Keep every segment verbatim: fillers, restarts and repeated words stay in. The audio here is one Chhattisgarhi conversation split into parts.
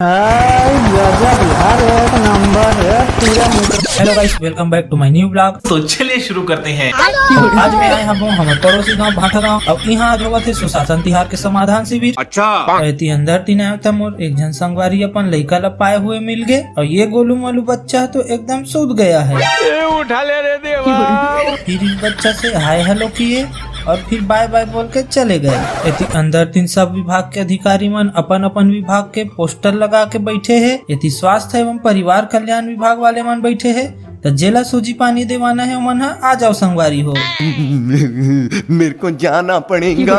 हाय, गजब यार, एक नंबर है, पूरा मुंह। Hello guys, welcome back to my new vlog। तो चलिए शुरू करते हैं। तो आज मैं आए हूँ हमारे पड़ोसी गांव भाठा गांव। अब यहाँ आज होवत हे सुशासन तिहार के समाधान शिविर। अच्छा। अउ एती अंदर तीन आए त मोर एक झन संगवारी अपन लइका ला पाए हुए मिल गए। अउ ये गोलू मोलू बच्चा तो एकदम सूत गया है। ए, उठा ले रे देवा। फिर इस बच्चा से हाय हेलो किए और फिर बाय बाय बोल के चले गए। एती अंदर तीन सब विभाग के अधिकारी मन अपन अपन विभाग के पोस्टर लगा के बैठे हे। एती स्वास्थ्य एवं परिवार कल्याण विभाग वाले मन बैठे हे, त जेला सूजी पानी देवाना हे, ओमन ह आ जाओ संगवारी हो। मेरे को जाना पड़ेगा।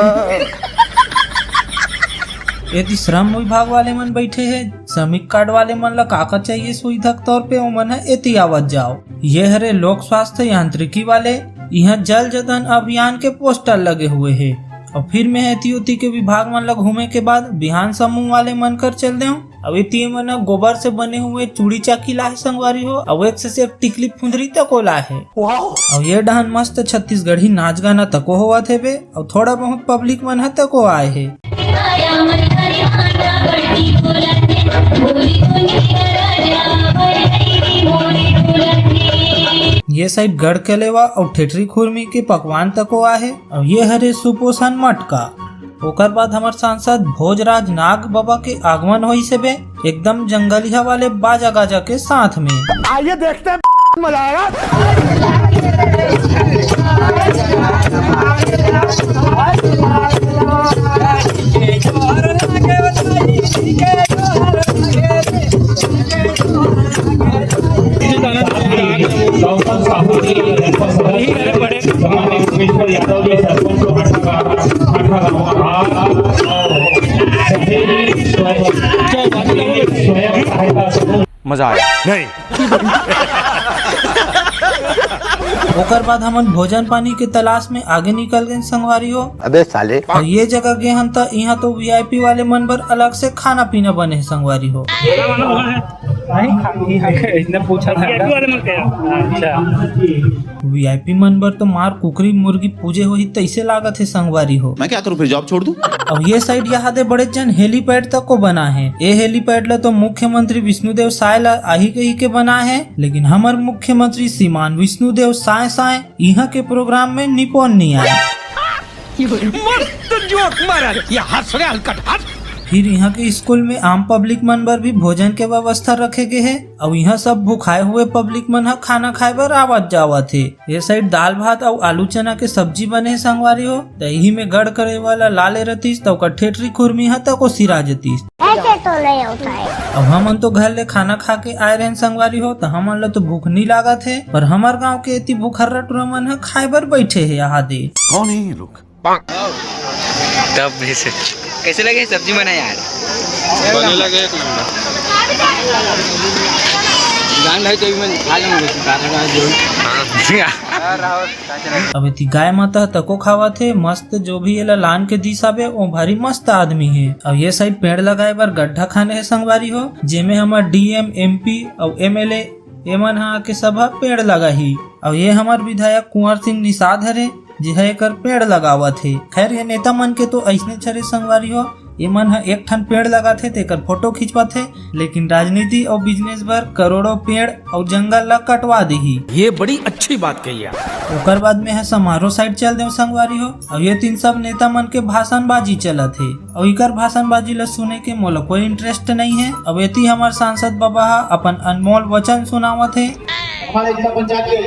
एती श्रम विभाग वाले मन बैठे हे, श्रमिक कार्ड वाले मन ला का का चाहिए सुविधा के तौर पे, ओमन ह एती आवत जाओ। ये हरे लोक स्वास्थ्य यांत्रिकी वाले, इहाँ जल जतन अभियान के पोस्टर लगे हुए हे। और फिर मैं एती ओती के विभाग मन ला घूमे के बाद बिहान समूह वाले मन कर चल देव। अब एती मन ह गोबर से बने हुए चूड़ी चाकी ला हे संगवारी हो, अउ एक से एक टिकली फुंदरी तको ला हे। वाह। अउ ये डहन मस्त छत्तीसगढ़ी नाच गाना तको होवत हे बे, अउ थोड़ा बहुत पब्लिक मन ह तको आए हे। ये साइड गढ़ कलेवा अउ ठेठरी खुरमी के पकवान तको आहे। अउ ये हरे सुपोषण मटका। ओकर बाद हमर सांसद भोजराज नाग बाबा के आगमन होइस हे बे, एकदम जंगलिया वाले बाजा गाजा के साथ में। आइए देखते हैं, मजा आएगा। मजा आया। नहीं। ओकर बाद हमन भोजन पानी के तलाश में आगे निकल गए संगवारी हो। अबे साले। और ये जगह गए हन त यहाँ तो वीआईपी वाले मन बर अलग से खाना पीना बने हे संगवारी हो। नहीं, खा-, नहीं, खा-, इसने पूछा था। वीआईपी वाले मन के? अच्छा। वीआईपी मन बर तो मार कुकरी मुर्गी पूजे होही तैसे लागत हे संगवारी हो। मैं क्या करूं फिर, जॉब छोड़ दूं? अब ये साइड यहाँ दे बड़े जन हेलीपैड तक को बना है। ये हेलीपैड ला तो मुख्यमंत्री विष्णुदेव साय ला आही कही के बना है, लेकिन हमर मुख्यमंत्री श्रीमान विष्णुदेव साय साय यहाँ के प्रोग्राम में निपोन नहीं आए। मस्त जोक मारा रे, ये हंस रे हलकट हंस। फिर यहाँ के स्कूल में आम पब्लिक मन बर भी भोजन के व्यवस्था रखे गए है। अब यहाँ सब भुखाए हुए पब्लिक मन ह खाना खाए बर आवत जावत हे। ये साइड दाल भात अउ आलू चना के सब्जी बने हे संगवारी हो, त यही में गढ़ करे वाला लाले रतिस त ओकर ठेठरी खुरमी ह तको सिरा जतिस। ऐसे तो नहीं होता है। अब हमन तो घर ले खाना खा के आए रहेन संगवारी हो, त हमन ल तो भूख नहीं लागत हे, पर हमर गांव के एती भुखर्रा टुरा मन ह खाए बर बैठे हे यहाँ दे। कौन है ये लोग? तब भी से कैसे लगे सब्जी बना यार? बने लगे एक नंबर। जान भाई तो भी मैं खा लूंगा, लेकिन काका का जो हाँ। अब एती गाय माता ह तको खावत हे, मस्त जो भी एला लान के दिस आबे, ओ भारी मस्त आदमी हे। अब ये साइड पेड़ लगाए बर गड्ढा खाने हे संगवारी हो, जेमे हमर डीएम, एमपी अउ एमएलए एमन ह आके सब ह पेड़ लगाही। अउ ये हमर विधायक कुंवर सिंह निषाद हरे, जे ह एकर पेड़ लगावत हे। खैर, ये नेता मन के तो अइसने हरे संगवारी हो, एमन ह एक ठन पेड़ लगाथे, तेकर फोटो खिंचवाथे, लेकिन राजनीति अउ बिजनेस बर करोड़ों पेड़ अउ जंगल ला कटवा देही। ये बड़ी अच्छी बात कही आप। ओकर बाद में ह समारोह साइड चल देव संगवारी हो। अउ ये तीन सब नेता मन के भाषणबाजी चलत हे, अउ इकर भाषणबाजी ला सुने के मोला कोई इंटरेस्ट नहीं है। अब एती हमर सांसद बाबा ह अपन अनमोल वचन सुनावत हे। हमारे जिला पंचायत के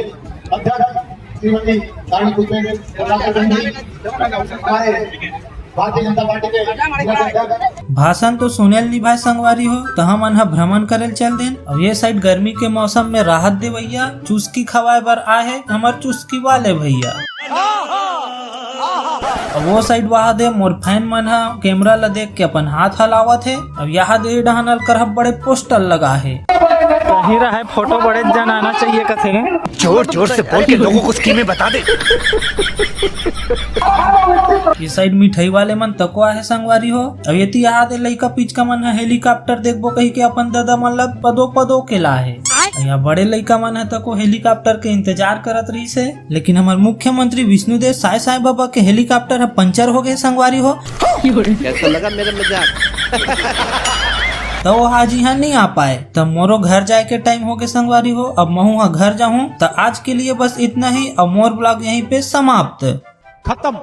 अध्यक्ष श्रीमती रानी पुष्पेंद्र प्रकाश जी, हमारे भारतीय जनता पार्टी के जिला अध्यक्ष। भाषण तो सुनेल निभाए संगवारी हो, त हमन ह भ्रमण करेल चल देन। अउ ये साइड गर्मी के मौसम में राहत देवैया चुस्की खवाए बर आए हे हमर चुस्की वाले भैया। अब वो साइड वहा दे मोर फैन मन ह कैमरा ला देख के अपन हाथ हलावत हे। अब यहाँ दे डहान अलकर ह बड़े पोस्टर लगा हे। कहीं रहे फोटो बड़े जन आना चाहिए कथे ना। जोर जोर से बोल के लोगों को स्कीमें बता दे। ये साइड मिठाई वाले मन तको आहे संगवारी हो। अब एती यहाँ दे लइका पिचका मन ह हेलीकॉप्टर देखबो कही के अपन दादा मन ला पदो पदो के ला हे। यहाँ बड़े लइका मन ह तको हेलीकॉप्टर के इंतजार करत रहिस हे, लेकिन हमर मुख्यमंत्री विष्णुदेव साय साय बाबा के हेलीकॉप्टर ह पंचर हो गए संगवारी हो। कैसा लगा मेरा मजाक? त त वो आज यहाँ नहीं आ पाए। त मोरो घर जाए के टाइम हो गए संगवारी हो, अब महू हा घर जाहूँ। त आज के लिए बस इतना ही, अब मोर ब्लॉग यहीं पे समाप्त। खत्म।